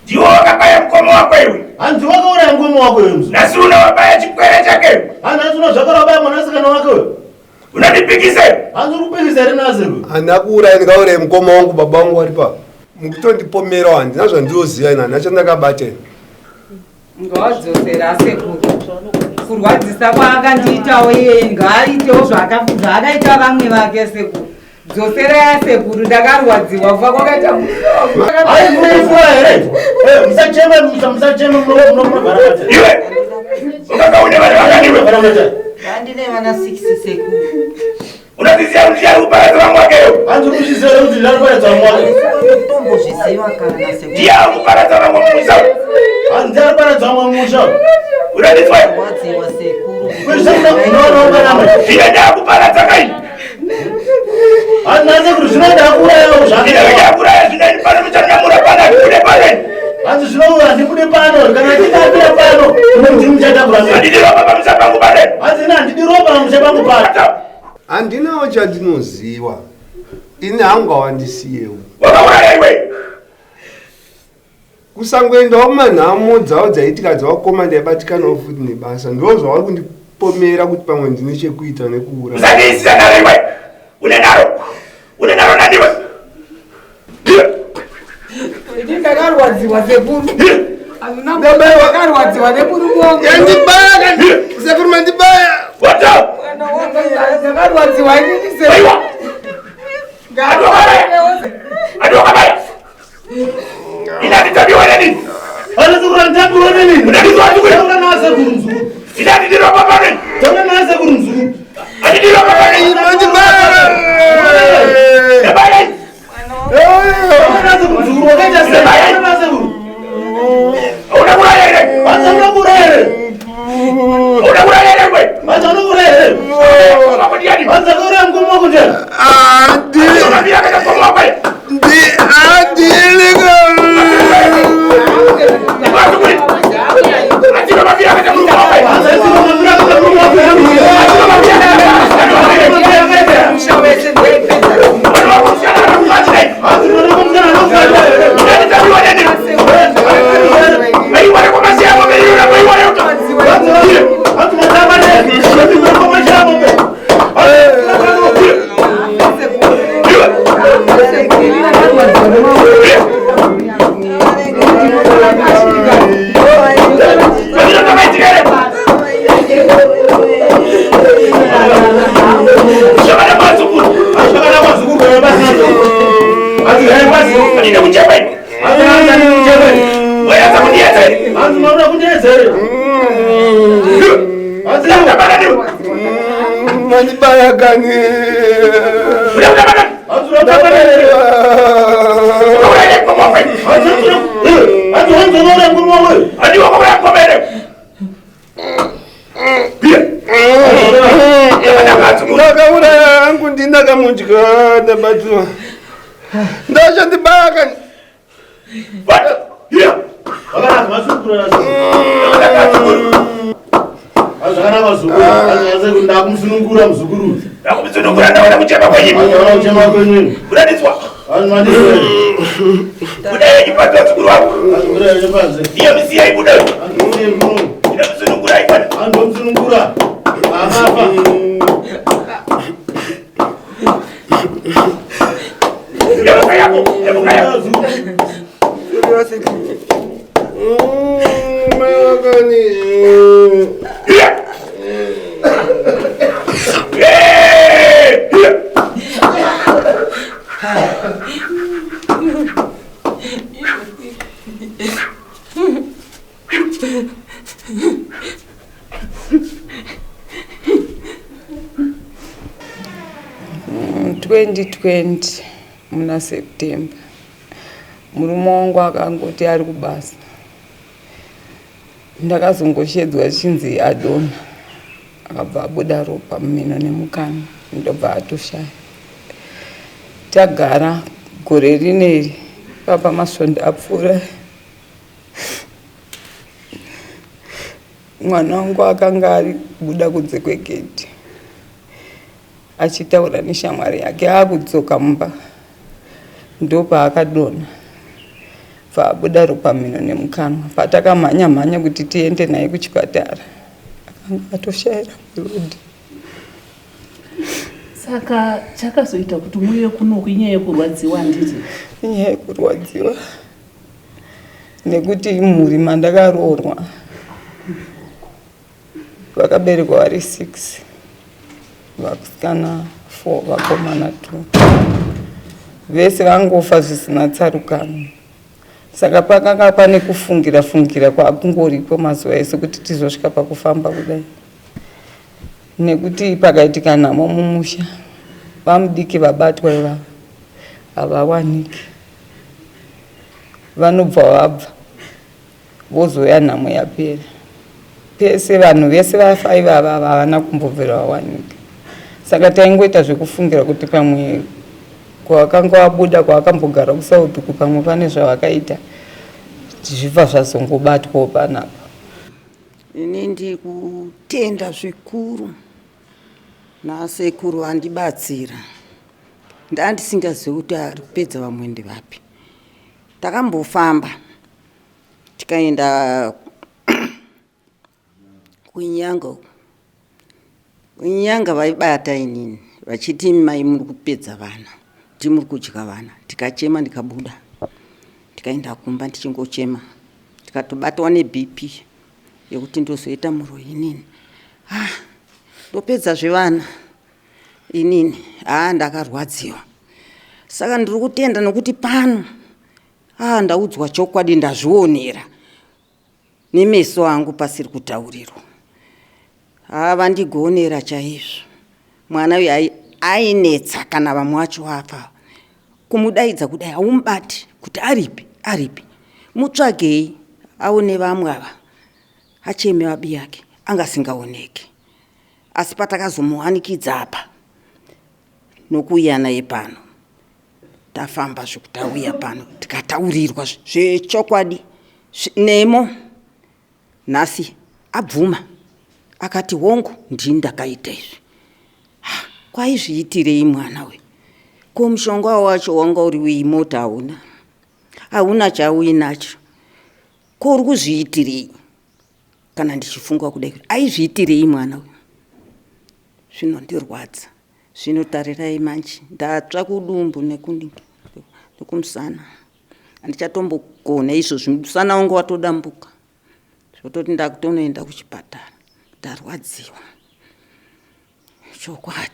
Ndiwe wakabaya mukoma wako iwe. Hanzi wakauraya mukoma wako iwe mzukuru. Nhasi uno wabaya chipwere chake iwe. Hanzi nhasi uno zvakare wabaya mwanasikana wake iwe. Unondipikisa iwe. Hanzi uri kupikisa here nhasi iwe? Handina kuuraya ndikauraya mukoma wangu baba vangu vari pa. Mukutondipomerawo handina zvandinoziva ini handina chandakabata ini. Ngawadzosera asekuru. Kurwadzisa kwaakandiitawo iyeye ngaaitewo zvaakaita vamwe vake sekuru. Dzoserai asekuru ndakarwadziwa kufa kwakaita Hai munofura here? Eh, musachema musachema munovhara mate. Iwe. Ukanga une vana vangani iwe? Vhara mate. Ndine vana 6 sekuru. Unozviziva kuti ndiani kuparadza vamwe wake iwe? Hanzi uri kuzviziva here kuti ndari kuparadza vamwe wake? Tombozviziva kana sekuru. Ndiye ari kuparadza vamwe mumusha. Hanzi ndiari kuparadza vamwe mumusha. Unondizwa? Rwadziwa sekuru. Unoronga namwe. Ndiye ndakuparadza kai. Hanzi nasekuru zvino ndakuurayawo Ndiye zvake. ndakuuraya zvino ini pano muchandamura pano handibude pano. Hanzi zvino handibude pano kana ndikapira pano ndini muchatakura mese. Handidi ropa pamusha pangu pano. Hanzi ini handidi ropa pamusha pangu pano. Handinawo chandinoziva ini hangu hawandisiyewo. Wakauraya iwe. Kusangoendawo kumanhamo dzavo dzaiitika dzavakoma ndaibatikanawo futi nebasa ndo zvavari kundipomera kuti pamwe ndine chekuita nekuuraya. Usandiisira nharo iwe. Une nharo. Une nharo nani iwe? Ini ndakarwadziwa sekuru. Hazvina ndakarwadziwa nemurume wangu. Yandibaya kani sekuru mandibaya. What up? Mwana wangu ndakarwadziwa inini sekuru. Aiwa. Adokabaya. Ina nditabiwa nani? Hanzi sekuru handitapiwe nini? Unandizwa ndikwe. Taura nasekuru mzukuru. Ina ndiropa pano. Taura nasekuru mzukuru. Handiropa pano. Mandibaya. Nebaya. Taura nasekuru mzukuru wakaita sei? Taura nasekuru. Unakuraya here? Hanzi unokuuraya here? Unakuraya here iwe? Hanzi unokuuraya here? Wako ndiani? Hanzi akauraya mukoma wako ndiani? Andi Unamira kaita mukoma wako. ndi andilika. Ndikwazi Achiro mafira kaita murume wako. Hanzi aisiro mafira akaita murume wako here? Achiro mafira kaita Musha wese ndoipedza. Mwana wako musikana anakubatsirai. Hanzi mwana wako musikana anokuuraya here? Ndanditabiwa nani? Maiware kwamasiya mombe yura maiware uto. Hanzi matamba ne? Hanzi mwana wako mashaya mombe. Zvino zvakaitika here? Zvakada mazukuru. Hanzi zvakada mazukuru kana pasina mzukuru. Hanzi gaya pasi. Handina kuchema ini. Hanzi hanzi handina kuchema ini. Wayatsa kundiedza here? Hanzi maura kundiedza here? Hanzi Ndakabana niwe. Mandibaya kani. Uda kutabana. hanzi unotamba here? Ukauraya mukoma wako. Hanzi hanzi hanzi unouraya mukoma wako here? Handiwa kuuraya mukoma here? Ndakada mazukuru. Ndakauraya hangu ndinakamudya ndabatswa. Ndachandibaya kani. What? Here. Zvakanaka mazukuru hanzi. Ndakada mazukuru. Hanzi zvakanaka muzukuru. Hanzi hanzi ndakumusunungura muzukuru. Ndakumusunungura ndaona kuchema kwenyu. Hanzi ndaona kuchema kwenyu. Unandizwa? Hanzi mandizwa here? Buda yenyu panze vazukuru vangu. Hanzi buda yenyu panze. Iyo misiya ibuda. Hanzi musiye muno. Ndinomusunungura ikona. Hanzi ndomusunungura. Akafa. Yemuka yako. Yemuka yako. Mai kani. Here. Hey! Here. Mm, 2020 muna September murume wangu akangoti ari kubasa ndakazongoshedzwa chinzi adonha akabva abuda ropa mumhino nemukanwa ndobva atoshaya tagara gore rineri papa masvondo apfuura mwana wangu akanga ari kubuda kunze kwegedhi achitaura neshamwari yake akudzoka mumba ndopaakadonha. Bva abuda ropa mhino nemukanwa. Patakamhanya mhanya kuti tiende naye kuchipatara akanga atoshaira muroad. Saka chakazoita kuti muuye kunoku inyaya yekurwadziwa handiti? Inyaya yekurwadziwa nekuti mhuri mandakaroorwa vakaberekwa vari 6 vasikana 4 vakomana 2 vese vangofa zvisina tsarukano. Saka pakanga pane kufungira fungira kwakungoripo mazuva ese kuti tizosvika pakufamba kudai nekuti pakaitika nhamo mumusha vamudiki vabatwa ivava havawaniki vanobva vabva vozouya nhamo yapera pese vanhu vese vafa ivava havana kumbobvira vawanika saka taingoita zvekufungira kuti pamwe kwavakanga vabuda kwavakambogara kusouth ku pamwe pane zvavakaita zvibva zvazongobatwawo panapa. Ini ndikutenda zvikuru nasekuru vandibatsira. Ndandisingazivi kuti ari kupedza vamwe ndevapi. Takambofamba tikaenda kunyanga uku. Kunyanga vaibata inini vachiti mai muri kupedza vana ti muri kudya vana. Tikachema ndikabuda ndikaenda kumba ndichingochema ndikatobatwa nebp yekuti ndozoita muroyi inini. Ah, ndopedza zvevana inini haa ndakarwadziwa. Saka ndiri kutenda nokuti pano ah, ndaudzwa chokwadi ndazvionera nemeso angu pasiri kutaurirwa. Haa vandigonera chaizvo. Mwana uyu ainetsa kana vamwe vacho vafa. Kumudaidza kudai haumubati kuti aripi aripi. Mutsvagei aone vamwe ava acheme vabi yake angasingaoneki. Asi patakazomuwanikidza apa nokuuya naye pano tafamba zvekutauya pano tikataurirwa zvechokwadi nemo nhasi abvuma akati hongu ndini ndakaita izvi kwaizviitirei mwana uyu ko mushonga wacho wanga uri wei mota hauna hauna chauinacho ko uri kuzviitirei kana ndichifunga kudai aizviitirei mwana uyu zvinondirwadza Zvino tarirai manje ndatsva kudumbu nekumusana handichatombogona izvozvi musana wangu watodambuka zvototi ndakutonoenda kuchipatara ndarwadziwa chokwadi.